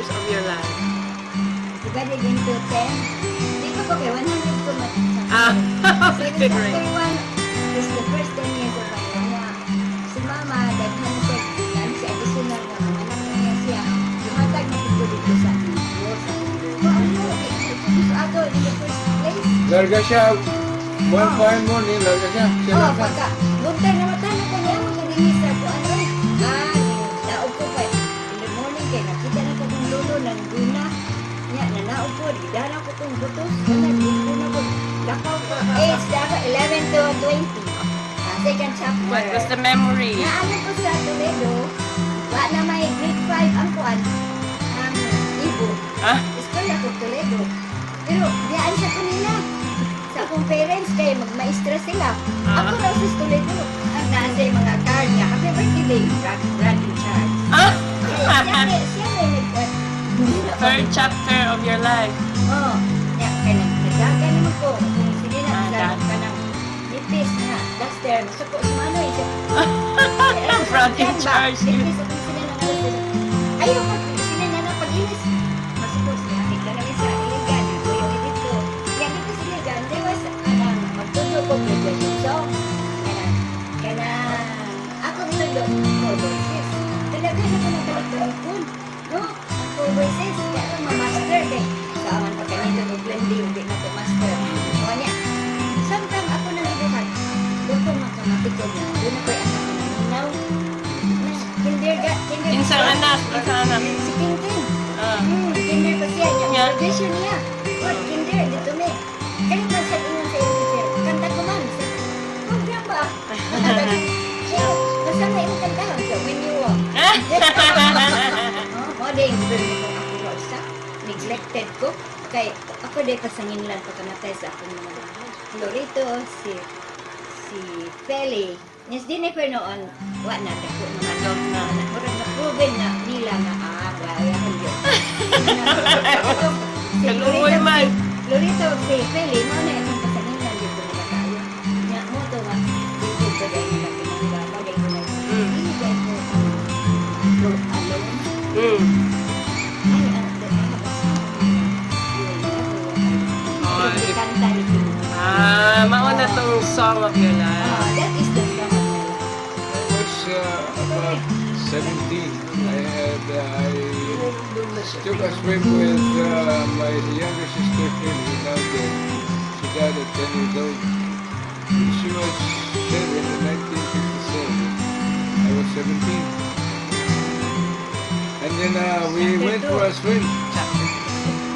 chapters of your life. Divided into 10. Di ko kay 100 ko mat. Ah, Pero okay, chapter right. 1 is the first 10 years of my life. Na si mama, daghan siya, ano siya, additional nga mga anak niya siya. Dumatag na ko dito sa Diyos. Ano, ito sa ato in the first place. Larga siya. One fine morning, larga siya. Siya Oh, lang siya. Pagka, buntag na mata na ko niya, magkadingi sa ko, ano, naog ko kay, in the morning, kay nakita na ko kong lolo, nanduna, niya, nanaog ko, gidala ko kong butos, kana, gidala ko, lakaw ko, age, dapat 11 to 20. Ah, second chapter. What was the memory? Na ano ko sa Toledo, wa na may grade 5 ang kuan, ang ibo. Ah? Eskwela ko Toledo. Pero diyan sa kanila. Sa akong parents kay magmaestra sila. Ah. Ako raw sa Toledo. Ang nasa yung mga card niya. "Happy birthday, Brad, Brad in charge." Ah! Siya may nagkuan. Third chapter of your life. Oh, ya kay nagdaga naman ko. Kung sige na Ah, sa daga. Kanang nipis na duster, masuko si Manoy siya. Brad in charge. Nipis akong sila na. Ayaw pag sila na pag-ilis. Masuko siya. Kita namin sa Iligan. Ako yung dito. Ya dito sa Iligan, there was anang magtundo ko graduation song. Kanang kanang akong tundo four voices. Talaga na ko nagkalikon. No? Ang four voices kaya ako ma-master kay sa aman pa kanito og blending di na to master. O niya. Samtang ako nang ibuhat, doon ko makamati ko na doon na ko'y anak na ninaw. Na, kinder. Kinsang anak? Kinsang anak? Si Kinkin. Ah. Kinder pa siya. Niya, graduation niya. What, kinder, dito me. Kaya man sa ingon sa iyong teacher, "Kanta ko, ma'am." Sa, program ba? Siya, basta na imong kantahon. So, "When You Walk." Oh, mo din, pero ko ako raw sa neglected ko. Kay ako di pasanginlan pagkamatay sa akong mga Florito, si Feli. Yes, di na pero noon, wa na, dako naman. Adult na. Murag na proven na nila nga, ah, bayahan yun. Si Kaluoy Florito, man. si Florito, si Feli, mo na itong pasanginlan yun ko nila kayo. Nya mo to nga, di ko dahil nila pinangga, mo dahil ko na, dili dahil ko go alone. Ay, ang I have a song na "You Will Never Walk Alone." Oh, Kanta ni King. Ah, mauna tong song of your life. Ah, that is the song of my life. I was about 17. I took a swim with my younger sister Philly, now dead. She died at 10 years old. She was 7 in 1957. I was 17. And then we Chapter went two. For a swim. Chapter.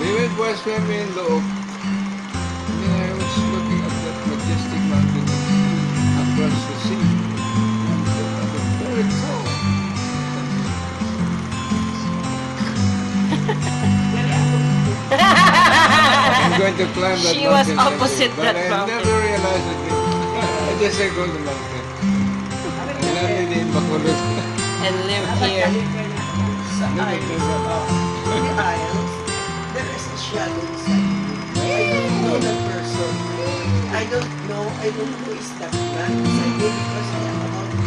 We went for a swim in Looc. And then I was looking at that majestic mountain across the sea. And it was very tall. I'm going to climb that She was mountain someday, opposite but that I mountain. Never realized it. I just say go to the mountain. And landed in Bacolod. And live here. Sa aisles, in the aisles, there is a shadow inside me. I don't know that person. I don't know, I don't know who is that man beside me because I am about to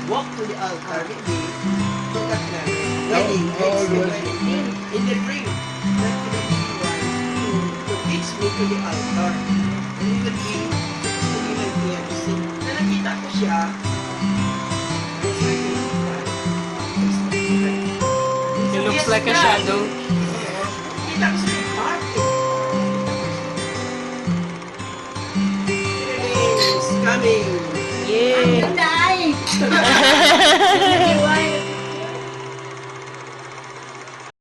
walk to the altar, maybe to got married. Wedding, How old it's the was wedding. In the dream, 1981, to fix me to the altar. And he would be, supposed to be my fiancé. Na nakita ko siya, I was like 25. I stopped. It looks like a shadow. Oo. Kita ko sa may party. Kita ko siya. It's coming. Yay! Ganda ay!